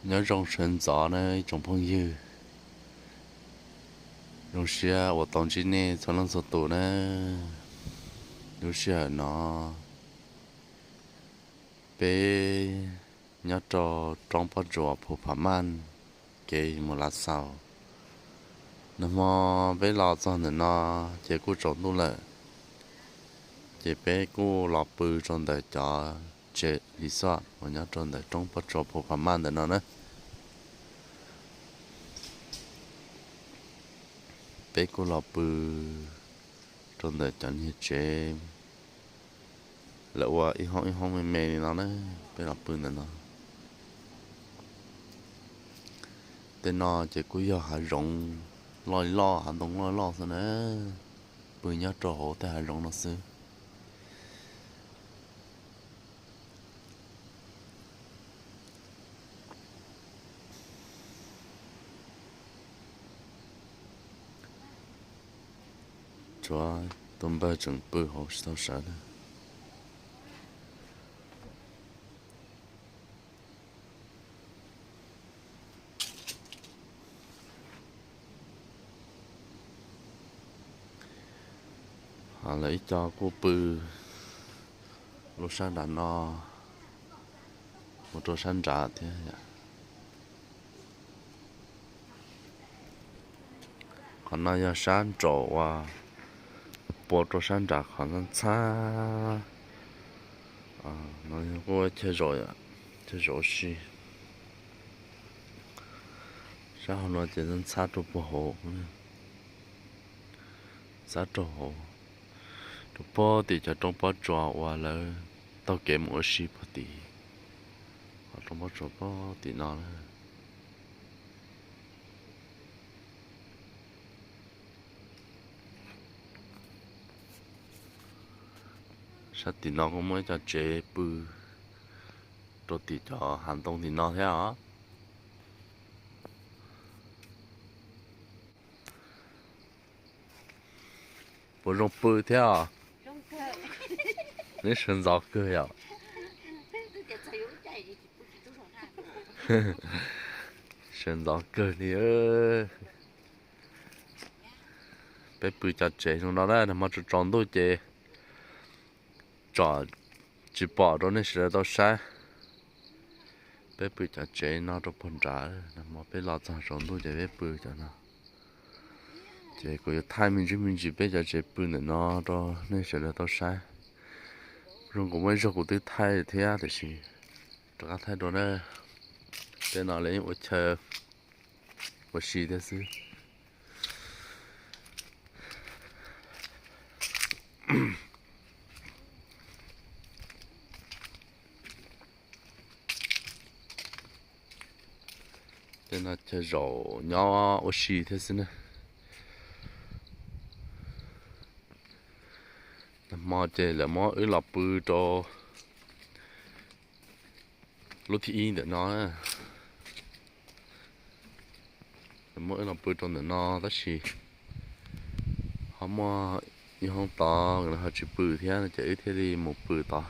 Nyob zoo sawv ntxov na ib tsoom phooj ywg, zoo siab uas tau ntsib nej txhua leej txhua tus na. Lub sij hawm no peb nyob rau roob Pob Tsuas Phu Pham Maj, kev mus Lav Xaus. Nag hmo peb los txog ntawm no ces kuj tsaus ntuj lawm, ces peb kuj los pw rau ntawm cov tsev resort uas nyob rau ntawm roob Pob Tsuas Phu Pham Maj ntawm no na. Peb kuj los pw rau ntawm cov niag tsev lawv ua ib hoob ib hoob me me li no na, peb los pw ntawm no. Tej no ces kuj yog hav zoov loj loj, hav ntoo loj loj xwb na, pw nyob rau hauv tej hav zoov no xwb. Tshuav tus npawg tseem pw hauv tsis tau sawv na. Ho lawv ib co kuj pw lub sab nram no mus rau sab nrad thiab. Qhov no yog sab nraum uas pua rau sab nram qhov ntxhab ntxhab. No kuj chaw zaum, chaw zaum ua si. Sab hauv no ces ntxhab rau puag hauv, ntxhab rau hauv, rau puag tim cov roob pob tsuas uas lawv taug kev mus ua si puag tim, qhov roob pob tsuas puag tim no. Sab tim no kuj muaj ib co tsev pw rau tim cov hav ntoo tim no thiab os. Puas zoo pw thiab os? Neb sawv ntxov kawg yom? Sawv ntxov kawg li. Peb pw cov tsev zoo no na, nag hmo tsaus tsaus ntuj ces tsom tsis pom rau nej sawv daws tau saib. Peb pw cov tsev no rau puag nrad, nag hmo peb los txog tsaus ntuj ces peb pw cov no. Ces kuv yuav thaij me ntsis me ntsis peb cov tsev pw ntawm no rau nej sawv daws tau saib. Zoo kuv muaj ib zaug kuv twb thaij thiab tiam sis rov qab thaij dua na. Tej no lawv yeej ua chaw ua si thiab xwb. Tej no chaw zaum nyob ua si thiab xwb na. Nag hmo ces lawv muab wb los pw rau lub thib ib ntawm no. Lawv muab wb los pw rau ntawm no tab sis ho muaj ib hoob tod lawv ho tsis pw thiab no ces wb thiaj li mus pw tod.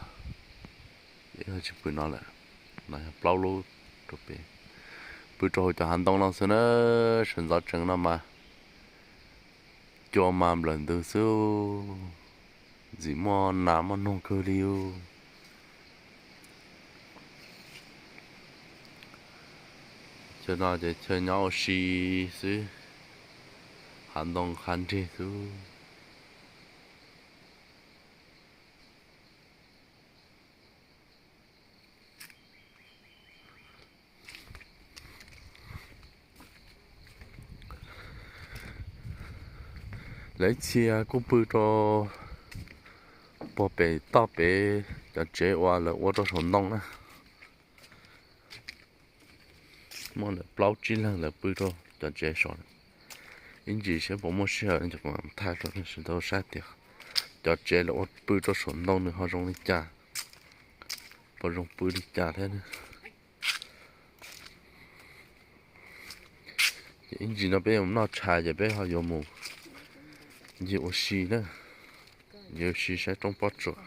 Wb ho tsis pw no lawm. No yog plaub lub rau pem. Pw rau hauv cov hav ntoo no xwb na, sawv ntxov tsees no mas cua mas nplawm ntws xwb, ntxim muaj nas muaj noog kawg li. Chaw no ces chaw nyob ua si xwb, hav ntoo qab nrig xwb. Lawv ib txhia kuj pw rau puag pem toj pem cov tsev uas lawv ua rau saum ntoo na. Muaj lawv plaub tsib leeg lawv pw rau cov tsev saum. Ib ntsis seb puas muaj sij hawm ces kuv mam thaij rau nej sawv daws tau saib tias cov tsev lawv ua pw rau saum ntoo nws ho zoo li cas, puas zoo pw li cas thiab. Ces ib ntsis no peb yuav mus noj tshais ces peb ho yuav mus ncig ua si na, ncig ua si saib roob pob tsuas.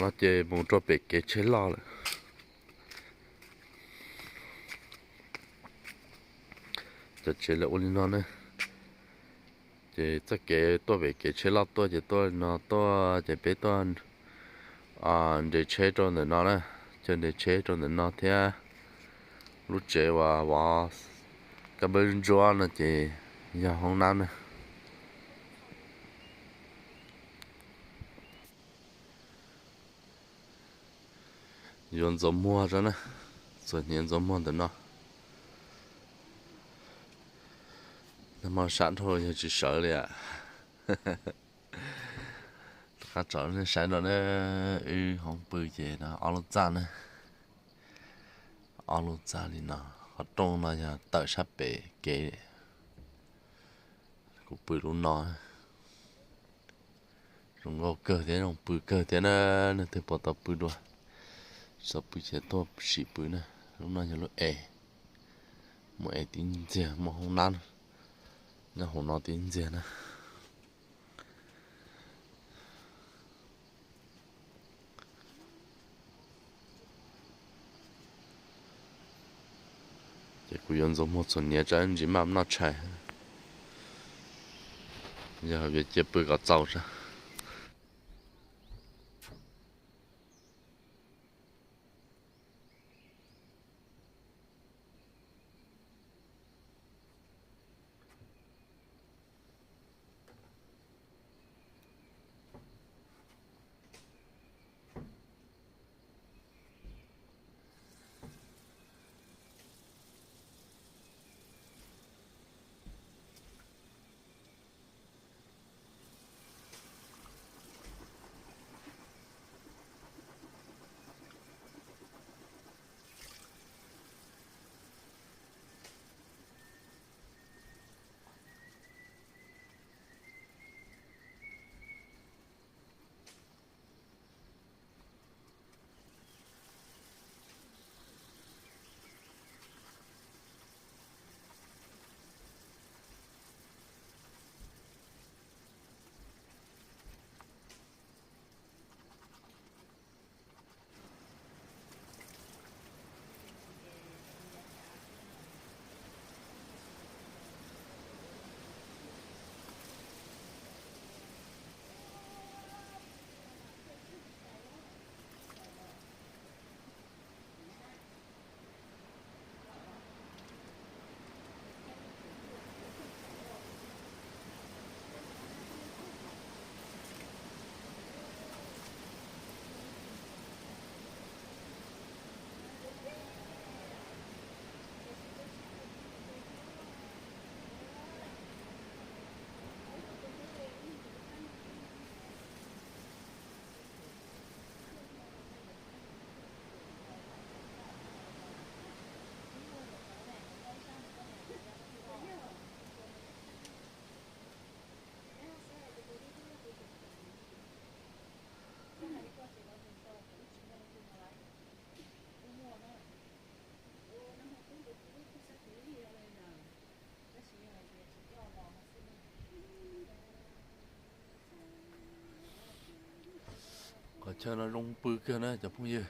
No ces mus rau pem kev tsheb loj lawm. Cov tsev lawv ua li no ne, ces txoj kev tuaj pem kev tsheb loj tuaj ces tuaj li no tuaj ces peb tuaj nres tsheb rau ntawm no na, ces nres tsheb rau ntawm no thiab. Lub tsev uas vov kab npawb ntsuab no ces yog hoob nab na. Yuav ntxuav muag tso na, txuas hniav ntxuav muag ntawm no. Nag hmo sab dhau yog tsis sawv li am. Rov qab tso nej saib no na, wb hoob pw ces no ob lub txaj na, ob lub txaj li no. Qhov rooj no yog tawm sab pem kev, kuv pw lub no. Zoo nkauj kawg thiab zoo pw kawg thiab na, leej twg puas tau pw dua, tau pw ces tuaj sim pw na. Lub no yog lub es, muaj es tib ntxiag, muaj hoob nab nyob hauv no tib ntxiag na. Ces kuv yuav ntxuav muag txhuam hniav tso ntsis maj noj tshais, yog yuav cia pw kom txaus tso. Qhov chaw no zoo pw kawg na cov phooj ywg.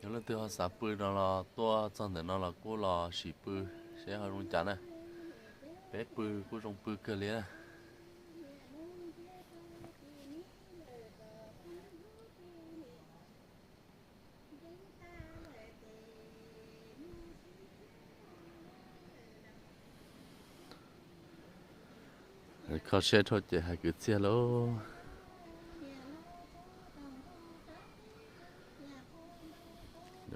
Yog leej twg ho xav pw no los tuaj txog ntawm no los kuj los sim pw seb ho zoo cas na. Peb pw kuj zoo pw kawg li na. Kho siab dhau ces hais kwv txhiaj lauj.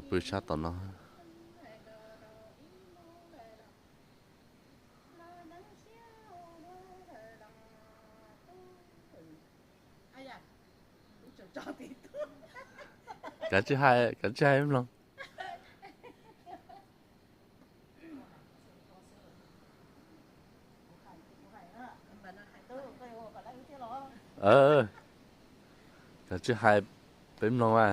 Pw sab tom no. Kav tsij hais, kav tsij hais mloog. Kav tsij hais peb mloog a.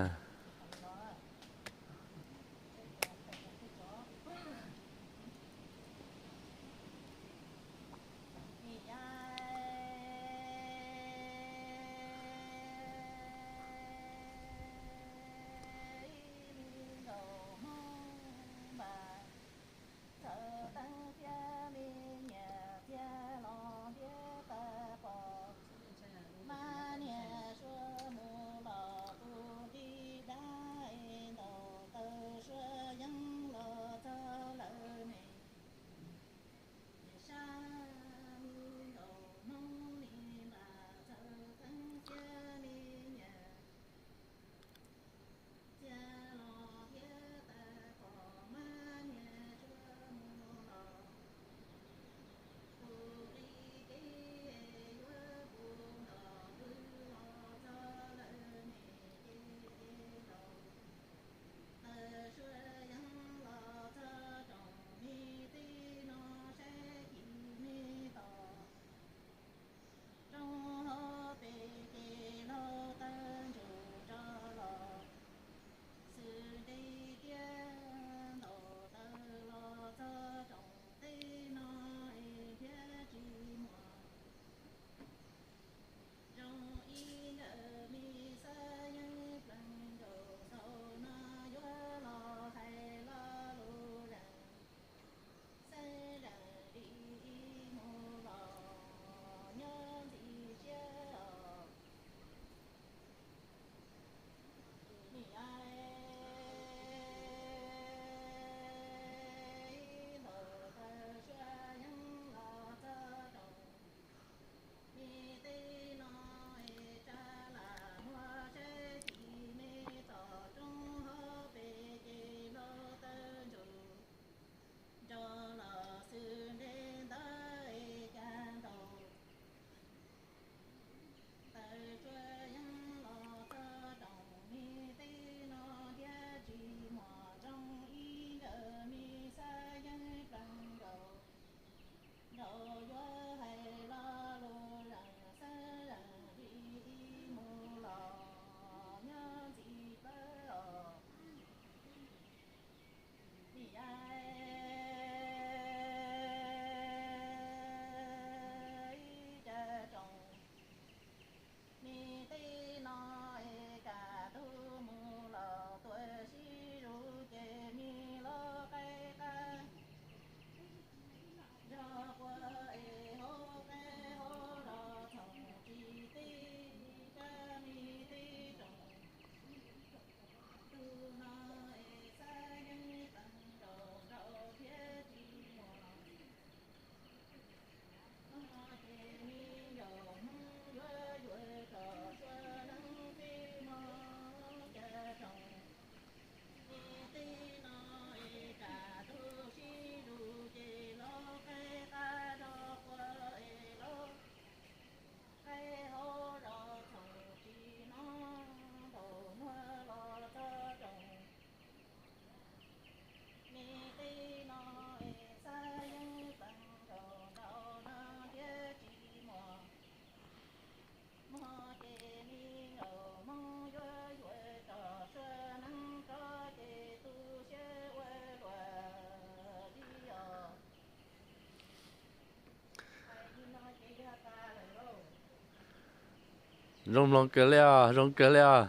Zoo mloog kawg li os, zoo kawg li os.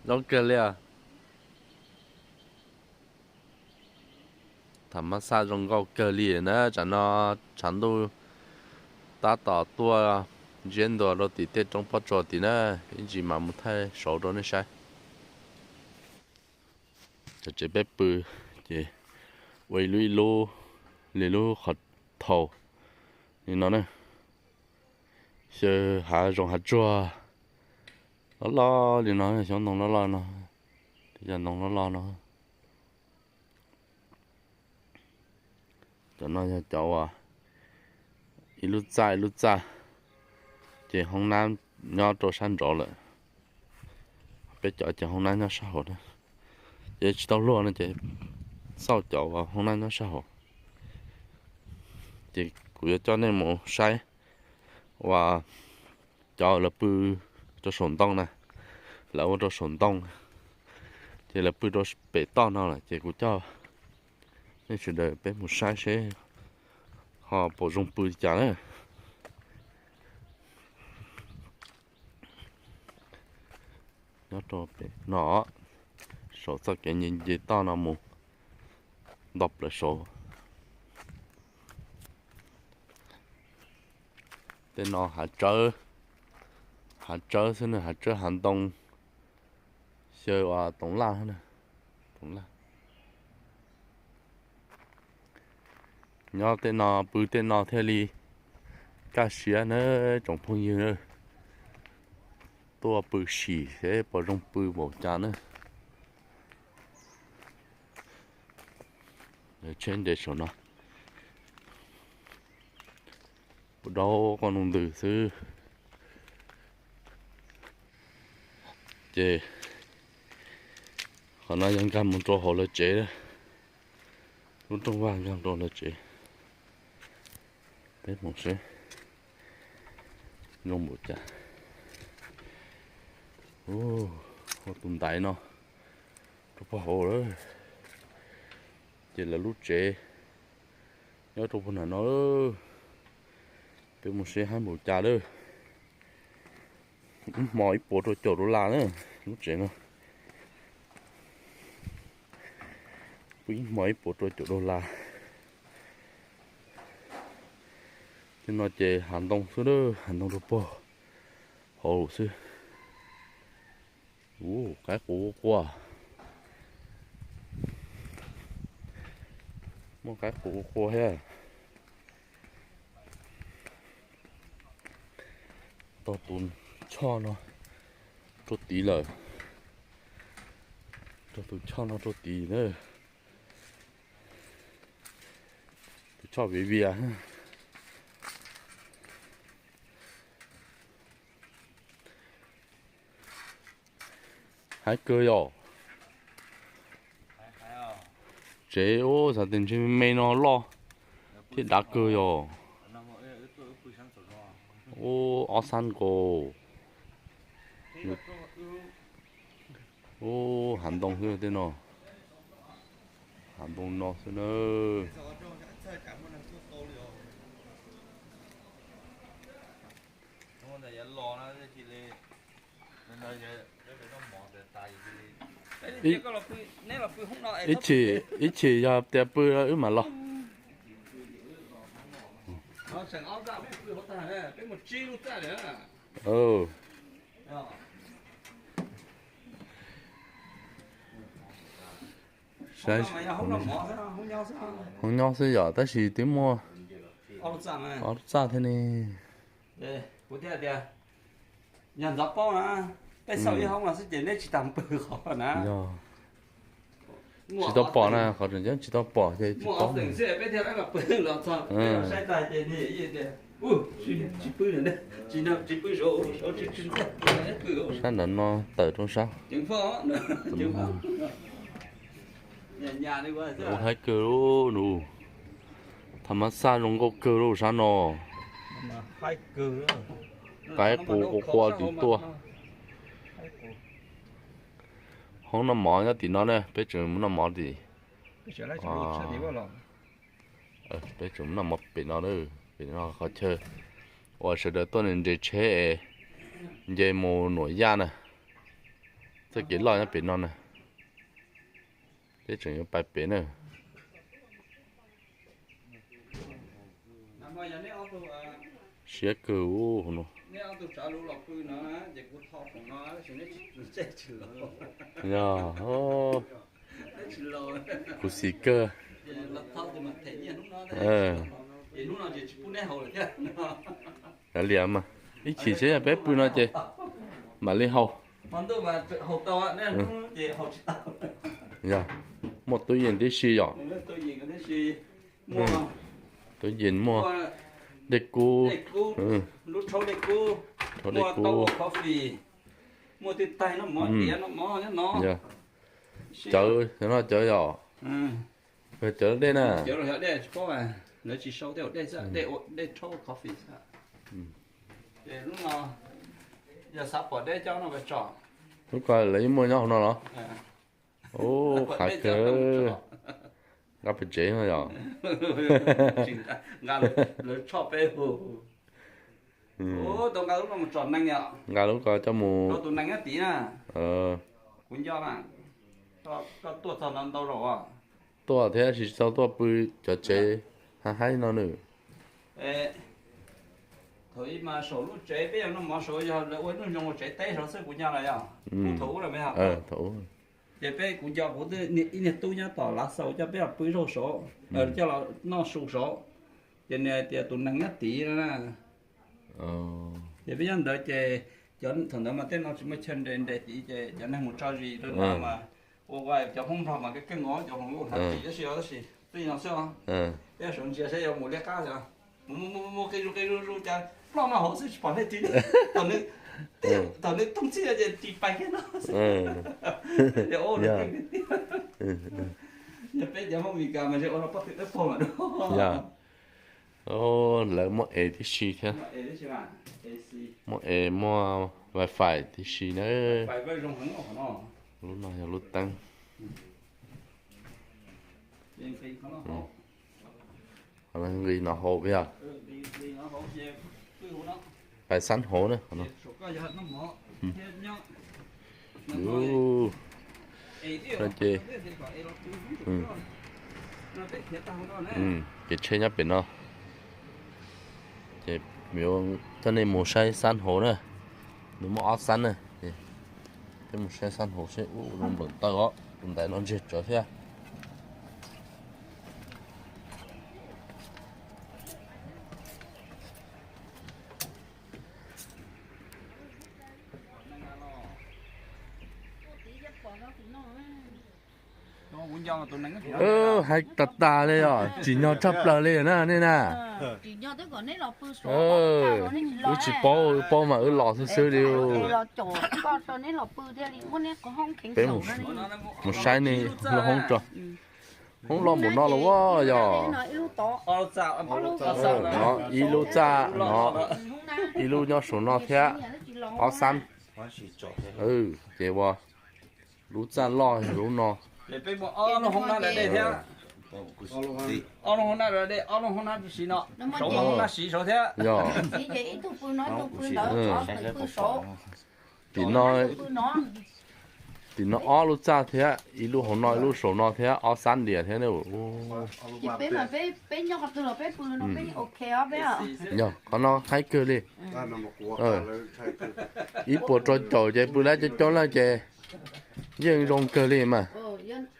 Zoo kawg li os. Tham mas xaj zoo nkauj kawg li na, tsam no tshav ntuj tab tom tuaj ziab ntua rau tim tej roob pob tsuas tim na, ib ntsis mam mus thaij saud rau nej saib. Cov tsev peb pw ces ua ib lub ib lub li lub qhov thaum li no na. Xyaw hav zoov hav tsuag loj loj li no, xyoob ntoo loj loj no, tej yam ntoo loj loj no. Cov no yog cov uas ib lub txaj ib lub txaj, ces hoob nab nyob rau sab nraud lawm. Peb cov ces hoob nab nyob sab hauv na. Ces tsis tau luag no ces xauj cov uas hoob nab nyob sab hauv. Ces kuv yuav coj nej mus saib uas cov lawv pw rau saum ntoo na, lawv ua rau saum ntoo, ces lawv pw rau pem toj no lawm ces kuv coj nej sawv daws peb mus saib seb ho puas zoo pw li cas na. Nyob rau pem no, saum txoj kev nce nce toj no mus nto plaws saud. Tej no hav tsawb, hav tsawb xwb na, hav tsawb hav ntoo, xyaw uas toov laj, toov laj. Nyob tej no pw tej no thiaj li kaj siab na tsoom phooj ywg na. Tuaj pw sim seb puas zoo pw npaum cas na. Tsheb nce saum no, puas dau qoj nug ntws xwb. Ces qhov no yog nkag mus rau hauv lawv tsev, lub rooj vag nkag rau lawv tsev. Peb mus seb zoo npaum cas. Ua tus ntaiv no rau puag hauv lawm, ces lawv lub tsev nyob rau puag nram no. Peb mus seb haib npaum cas lawm. Ib hmo ib puas rau caum dollar na, lub tsev no. Pw ib hmo ib puas rau caum dollar. Tej no ces hav ntoo xwb, hav ntoo rau puag hauv xwb. Ua qaib qus qua, muaj qaib qus qua thiab. Tog tus choj no rau tid lawm, tog tus choj no rau tid na. Tus choj viav vias. Haib kawg yom. Tsev ub xav tias ntshe me me no loj thiab dav kawg yom. Ub, ob xab nkaus. Ub, hav ntoo xwb tej no. Hav ntoo no xwb na. Ib chim, ib chim yog tias pw wb mam los. Saib, hoob nyob xwb yom, tab sis twb muaj ob lub txaj thiab ne. Yog ntxov paub na, peb xauj ib hoob no xwb ces neb tsis tas pw qhov na. Tsis tau pom na, qhov tseem ceeb tsis tau pom ces tsis paub. Sab nram no tawm rau sab. Ua haib kawg lub nus, tham mas xaj zoo nkauj kawg lub sab no. Qaib qus qua qua tim tuaj. Hoob noj mov nyob tim no na, peb tseem mus noj mov tim, peb tseem mus noj mov pem no, pem no qhov chaw Uas sawv daws tuaj nres tsheb es nce mus Nuam Yaj na. Txoj kev loj nyob pem no na. Peb tseem yuav pais pem na. Siab kawg no. Yog, kuv xis kawg. Kav liam mas, ib chim seb yog peb pw no ces mam li haus. Yog, muaj tub yees tib si yom. Tub yees muaj dej kub, dej kub, cawv no cawv yom. Cawv dej na. Lub ko lawv yeej muaj nyob hauv no los? Ub, qhav kawg. Nqa pem tsev no yom. Nqa lub ko coj mus. Tuaj thiab sis tau tuaj pw cov tsev haib haib no nws. Thaum ub mas saum lub tsev peb yog noj mov saud, yog lawv ua ib lub zoo ua tsev teb saud xwb kuv nco lawm yog. Thaum ub ces peb kuv nco kuv ib niag tub nyob tom Lav Xaus coj peb los pw zaug saud, coj los noj su saud. Ces nws hais tias tus nees nyob tid no na. Ces peb nyob ntawd ces cov thaum ntawd mas tej no tsis muaj chaw nres nres tid ces cov neeg mus tso zis rau no mas ua ua cov Hmoob Nplog mas keej nkaus cov hluas nkauj hnav ris tab sis tab sis twb no xwb os. Peb sawv ntsia saib yuav mus liab qab os. Mus mus mus mus qi zus qi zus zus cas ploj no hauv xwb tsis pom nej ris li. Thaum nws toog txhij ces ris pais kiag no xwb. Yog peb cov Hmoob Meskas mas ua rau pob tw dawb paug mas dua. Lawv muaj es tib si thiab. Muaj es muaj wifi tib si na. Lub no yog lub teeb. Nqis no hauv yog pais xab hauv na. Ces kev tsheb nyob pem no. Ces coj nej mus saib xab hauv na. Nws muaj ob xab na. Peb mus saib xab hauv seb ub zoo nplaum taw os, tus ntaiv no ntsiag tsawv thiab. Hais tas tas li os, tsim nyog tshaj plaws li na nej na. Wb tsis paub, wb paub mas wb los xwb xwb li. Peb mus saib nej lub hoob tso. Hoob loj npaum no los yog. No ib lub txaj no, ib lub nyob saum no thiab, ob xab. Ces ua lub txaj loj yog lub no. Ob lub hoob nab, ob lub hoob nab siv no, saud mas hoob nab siv saud thiab. Yog. Tim no, tim no ob lub txaj thiab, ib lub hauv no ib lub saum no thiab, ob xab dias thiab. Yog, qhov no haib kawg li. Ib puas rau caum ces pw lab coob coob lawm ces yeej zoo kawg li mas.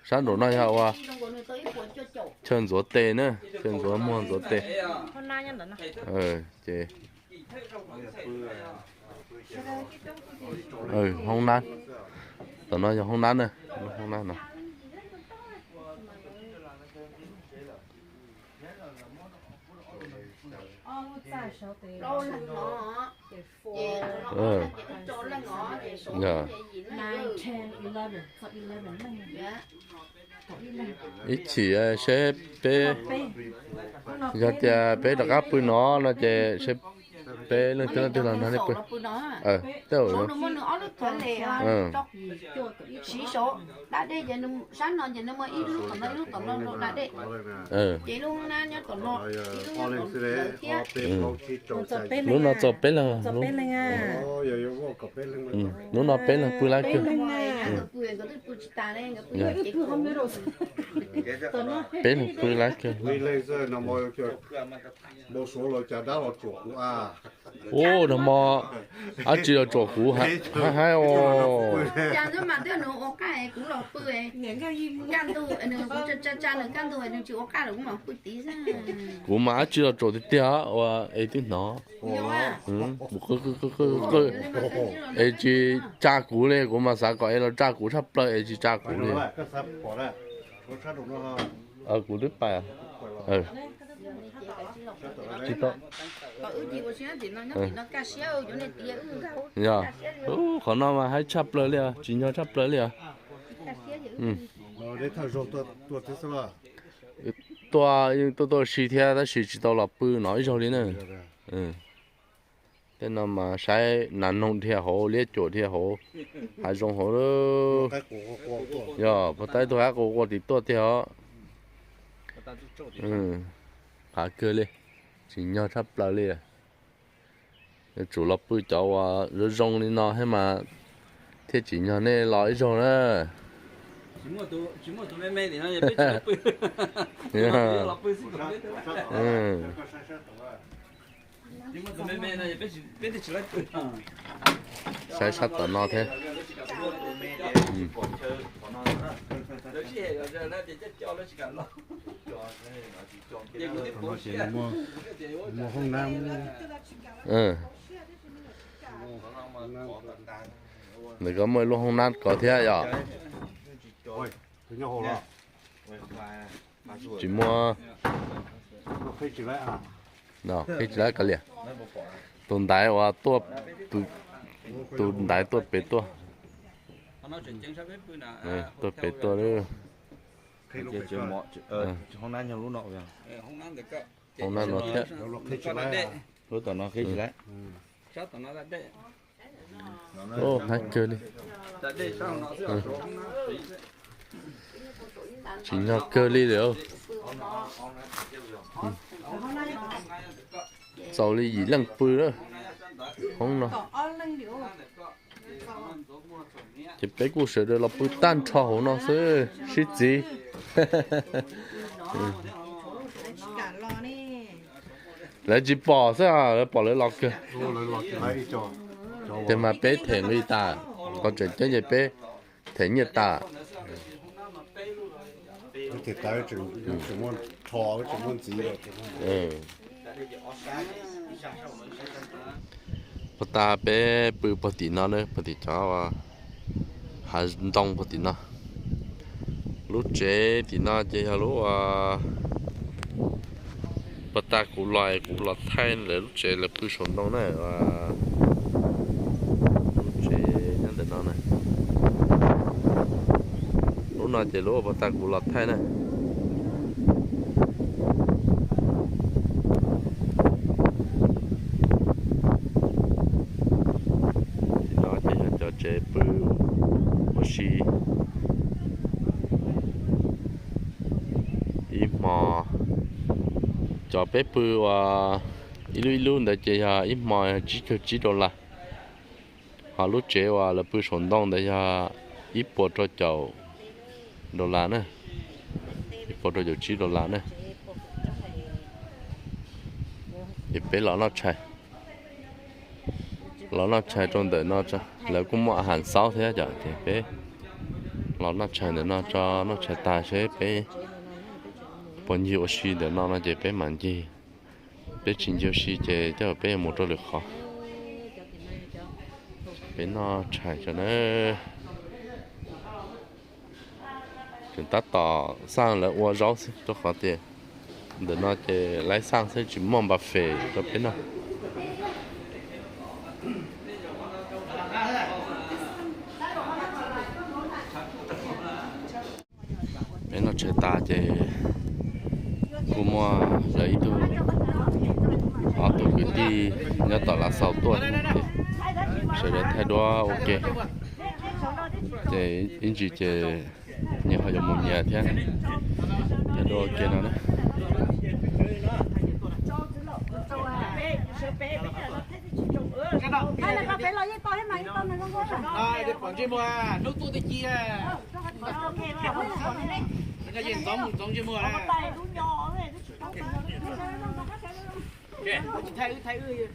Sab nraum no yog ua chaw ntxuav tes na, chaw ntxuav muag ntxuav tes. Ces hoob nab, tom no yog hoob nab na, hoob nab no. Ib chim seb peb, yog tias peb rov qab pw no no ces seb Peb leej twg leej twg los nrog nej pw. Tej zaum muaj nws ob lub tog siv saud, da dej ces sab no ces nws muaj ib lub tom no ib lub tom no rau da dej. Ces lub nab nyob tom no, ib lub nyob tom no thiab. Lub no txaus peb leeg. Lub no peb leeg pw lab kawg. Peb leeg pw lab kawg. Ub, nag hmo dab tsi los tsuam kuv haib os. Kuv mas dab tsi los tsuam tiag tiag ua es twb hnov. Es tsis tsa kuv li, kuv mas xav kom es los tsa kuv tshaj plaws es tsis tsa kuv li. Kuv twb pais. Tsis tau. Yog, qhov no mas haib tshaj plaws li os, tsim nyog tshaj plaws li os. Tuaj yeej tuaj tuaj si thiab tab sis tsis tau los pw no ib zaug li na. Tej no mas saib nas noog dhia hauv, liab cuam dhia hauv, hav zoov hauv. Yog puag ta ib tug qaib qua qua tim tuaj tiag os. Qhav kawg li, tsim nyog tshaj plaws li. Yuav tsum los pw cov uas zoo zoo li no thiab mas thiaj tsim nyog nej los ib zaug na. Saib sab tom no thiab. Ntawm ko muaj ib lub hoob nab ko thiab yom. Tsis muaj, qhib tsis laib ko liam. Tus ntaiv uas tuaj, tus ntaiv tuaj pem tuaj. Tuaj pem tuaj. Hoob nab no thiab. Lub tom no qhib tsis laib. Haib kawg li. Tsim nyog kawg li lawm. Txaus li yim leej pw lawm hoob no. Ces peb kuj sawv daws los pw tag nrho hauv no xwb sib txiv. Lawv tsis pom xwb, lawv pom lawv los kawg. Ces mas peb them nqi tas, qhov tseem ceeb ces peb them nyiaj tas. Puag ta peb pw puag tim no na, puag tim cov hav ntoo puag tim no. Lub tsev tim no ces yog lub uas puag ta kuv los, kuv los thaij lawv lub tsev lawv pw saum ntoo na. Lub tsev nyob ntawm no na. Lub no ces lub uas puag ta kuv los thaij na. Tim no ces yog cov tsev pw ua si ib hmo. Cov peb pw uas ib lub ib lub ntawd ces yog ib hmo tsib caug tsib dollar. Ho lub tsev uas lawv pw saum ntoo ntawd yog ib puas rau caum dollar na, ib puas rau caum tsib dollar na. Ces peb los noj tshais, los noj tshais rau ntawm no, lawv kuj muaj a has xaub thiab, ces peb los noj tshais ntawm no tso, noj tshais tas seb peb puas ncig ua si ntawm no no ces peb mam ncig. Peb tsis ncig ua si ces tej zaum peb yuav mus rau lwm qhov. Peb noj tshais tso na. Tseem tab tom xaj lawv ua zaub xwb rau qhov tias ntawm no ces laib xaj xwb tsis muaj npa fes rau peb noj. Peb noj tshais tas ces kuj muaj lawv ib tug Ob tug kwv tij nyob tom Lav Xaus tuaj ces sawv daws thaij duab ua ke, ces ib ntsis ces nyias ho yuav mus nyias thiab, thaij duab ua ke no na. Hnub tuaj twb ci, ntxoov ntxoov ntsej muag. Thaij wb, thaij wb.